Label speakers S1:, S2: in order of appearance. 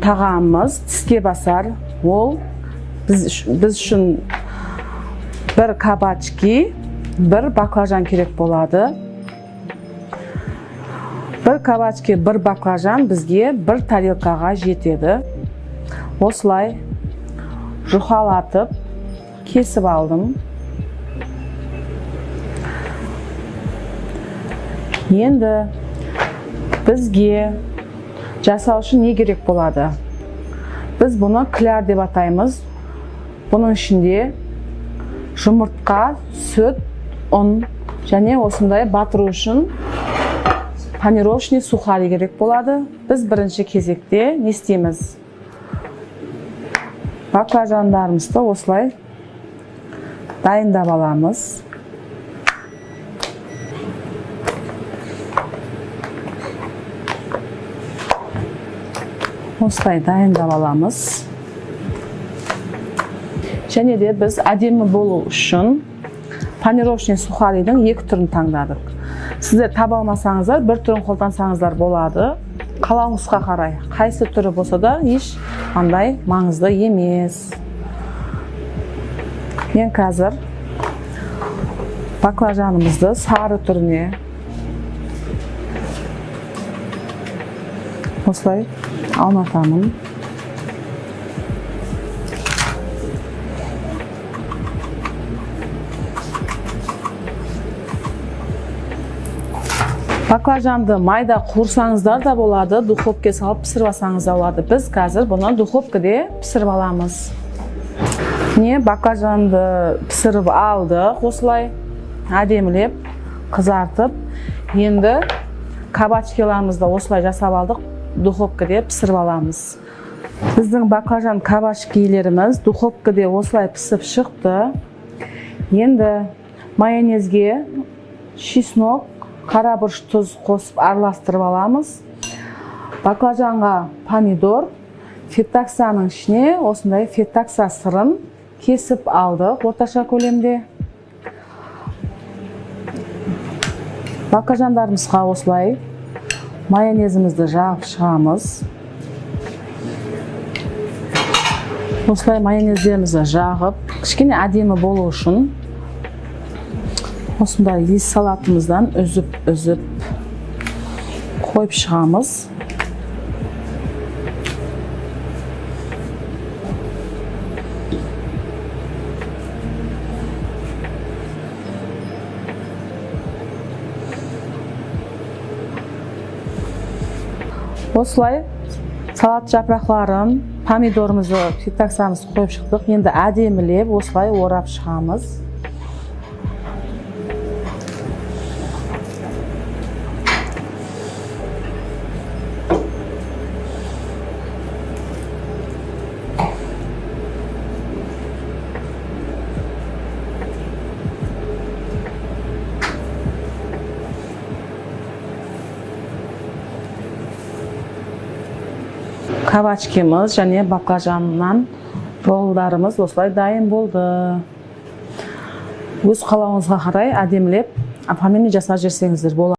S1: Тағамымыз тіске басар. Ол біз үшін бір кабачки, бір баклажан керек болады. Бір кабачки, бір баклажан бізге бір тарелкаға жетеді. Осылай жұқалатып кесіп алдым. Енді бізге жасау үшін не керек болады? Біз бұны кляр деп атаймыз. Бұның ішінде жұмыртқа, сүт, ұн және осындай батыру үшін панировочный сухари керек болады. Біз бірінші кезекте не істейміз? Баклажандарымызды осылай дайындап аламыз. Осылай дайындап аламыз. Және де біз әдемі болу үшін панировочный сухаридің екі түрін таңдадық. Сіздер таба алмасаңыздар, бір түрін қолдансаңыздар болады. Қалауыңызға қарай, қайсы түрі болса да еш қандай маңызды емес. Мен қазір баклажанымызды сары түріне осылай аунатамын. Баклажанды майда қуырсаңыздар да болады, духовке салып пісіріп алсаңыз да болады. Біз қазір бұны духовкеде пісіріп аламыз. Міне баклажанды пісіріп алдық, осылай әдемілеп қызартып. Енді кабачкиларымызды осылай жасап алдық, духовкеде пісіріп аламыз. Біздің баклажан кабачкилеріміз духовкеде осылай пісіп шықты. Енді майонезге чеснок, қара бұрыш, тұз қосып араластырып аламыз. Баклажанға помидор, фетаксаның ішіне осындай фетакса сырын кесіп алдық орташа көлемде. Баклажандарымызға осылай майонезімізді жағып шығамыз. Осылай майонездерімізді жағып, кішкене әдемі болу үшін осындай лист салатымыздан үзіп-үзіп қойып шығамыз. Осылай салат жапырақларын, помидорымызды, фетаксамызды қойып шықтық. Енді әдемілеп осылай орап шығамыз. Кабачкимыз және баклажаннан роллдарымыз осылай дайын болды. Өз қалауыңызға қарай әдемілеп оформление жасап жіберсеңіздер болады.